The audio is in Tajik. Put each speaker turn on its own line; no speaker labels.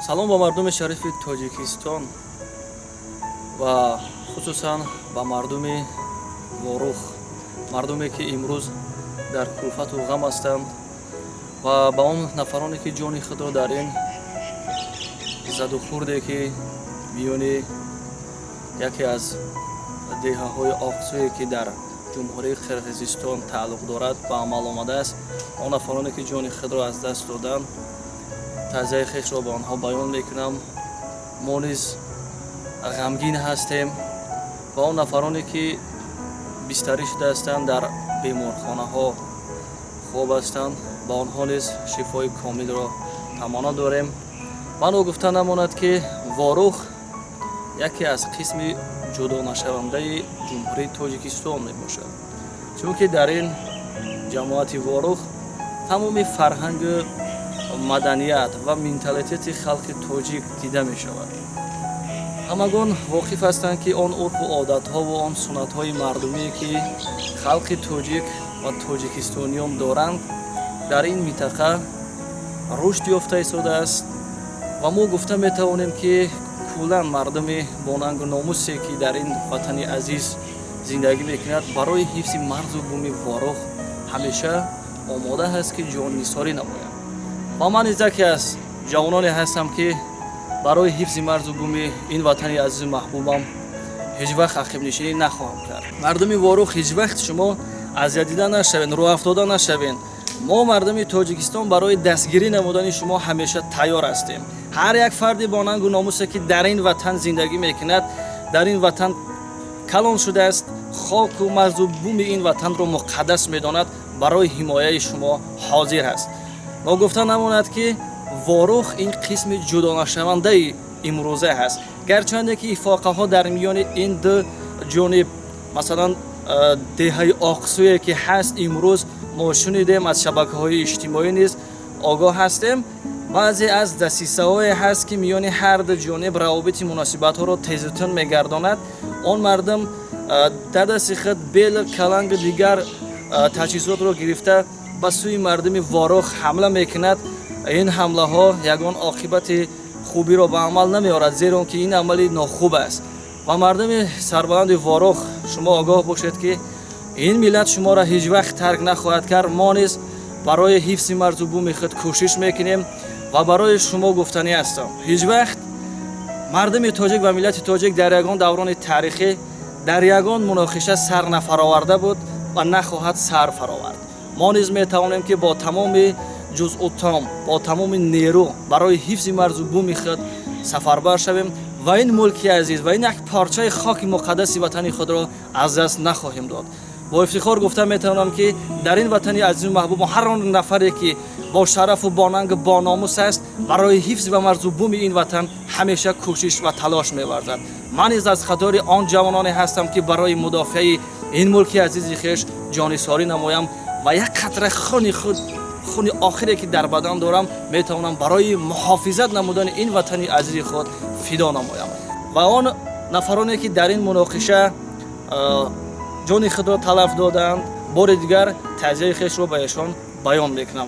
Салом ба мардуми шарифи Тоҷикистон ва хусусан ба мардуми Ворух, мардуме, ки имрӯз дар кулфату ғам ҳастанд, ва ба он нафароне, ки ҷони худро дар ин задухӯрде, ки миёни яке аз деҳаҳои Оқсуе, ки дар Ҷумҳурии Қирғизистон тааллуқ дорад, ба амал омадааст, он нафароне, ки ҷони худро аз даст доданд, таъзияи хешро ба онҳо баён мекунам. Мо низ ғамгин ҳастем. Ва он нафароне, ки бистарӣ шуда ҳастанд, дар беморхонаҳо хоб ҳастанд, ба онҳо низ шифои комилро таманно дорем. Ва ногуфта намонад, ки Ворух яке аз қисми ҷудонашавандаи Ҷумҳурии Тоҷикистон мебошад, чунки дар ин ҷамоати Ворух тамоми фарҳангу маданият ва менталитети халқи тоҷик дида мешавад. Ҳамагон воқиф ҳастанд, ки он урфу одатҳову он суннатҳои мардумие, ки халқи тоҷик ва тоҷикистониён доранд, дар ин минтақа рушд ёфта истодааст. Ва мо гуфта метавонем, ки куллан мардуми бонангу номусе, ки дар ин ватани азиз зиндагӣ мекунад, барои ҳифзи марзу буми Ворух ҳамеша омода ҳаст, ки ҷоннисорӣ намояд. Ва ман низ яке аз ҷавононе ҳастам, ки барои ҳифзи марзу буми ин ватани азизу маҳбубам ҳеҷ вақт ақибнишинӣ нахоҳам кард. Мардуми Ворух, ҳеҷ вақт шумо азиятдида нашавед, рӯҳафтода нашавед. Мо, мардуми Тоҷикистон, барои дастгирӣ намудани шумо ҳамеша тайёр ҳастем. Ҳар як фарди бонангу номусе, ки дар ин ватан зиндагӣ мекунад, дар ин ватан калон шудааст, хоку марзу буми ин ватанро муқаддас медонад, барои ҳимояи шумо ҳозир аст. Ногуфта намонад, ки Ворух ин қисми ҷудонашавандаи имрӯза ҳаст. Гарчанде ки ифоқаҳо дар миёни ин ду ҷониб, масалан, деҳаи Оқсуе, ки ҳаст, имрӯз мо шунидем, аз шабакаҳои иҷтимоӣ низ огоҳ ҳастем, баъзе аз дасисаҳое ҳаст, ки миёни ҳар ду ҷониб равобити муносибатҳоро тезутун мегардонад. Он мардум дар дасти худ бел, калангу дигар таҷҳизотро гирифта, ба сӯи мардуми Ворух ҳамла мекунад. Ин ҳамлаҳо ягон оқибати хубиро ба амал намеорад, зеро ки ин амали нохуб аст. Ва мардуми сарбаланди Ворух, шумо огоҳ бошед, ки ин миллат шуморо ҳеҷ вақт тарк нахоҳад кард. Мо низ барои ҳифзи марзу буми худ кӯшиш мекунем. Ва барои шумо гуфтанӣ ҳастам: ҳеҷ вақт мардуми тоҷик ва миллати тоҷик дар ягон даврони таърихӣ дар ягон муноқиша сар нафароварда буд ва нахоҳад сар фаровард. Мо низ метавонем, ки бо тамоми ҷузъутом, бо тамоми нерӯ барои ҳифзи марзу буми худ сафарбар шавем ва ин мулки азиз ва ин як парчаи хоки муқаддаси ватани худро аз даст нахоҳем дод. Бо ифтихор гуфта метавонам, ки дар ин ватани азизу маҳбуб ҳар он нафаре, ки бо шарафу бонангу бономус аст, барои ҳифз ва марзу буми ин ватан ҳамеша кӯшиш ва талош меварзад. Ман низ аз қатори он ҷавононе ҳастам, ки барои мудофиаи ин мулки азизи хеш ҷонисорӣ намоям ва як қатра хуни худ, хуни охире, ки дар бадан дорам, метавонам барои муҳофизат намудани ин ватани азизи худ фидо намоям. Ва он нафароне, ки дар ин муноқиша ҷони худро талаф доданд, бори дигар таъзияи хешро ба эшон баён мекунам.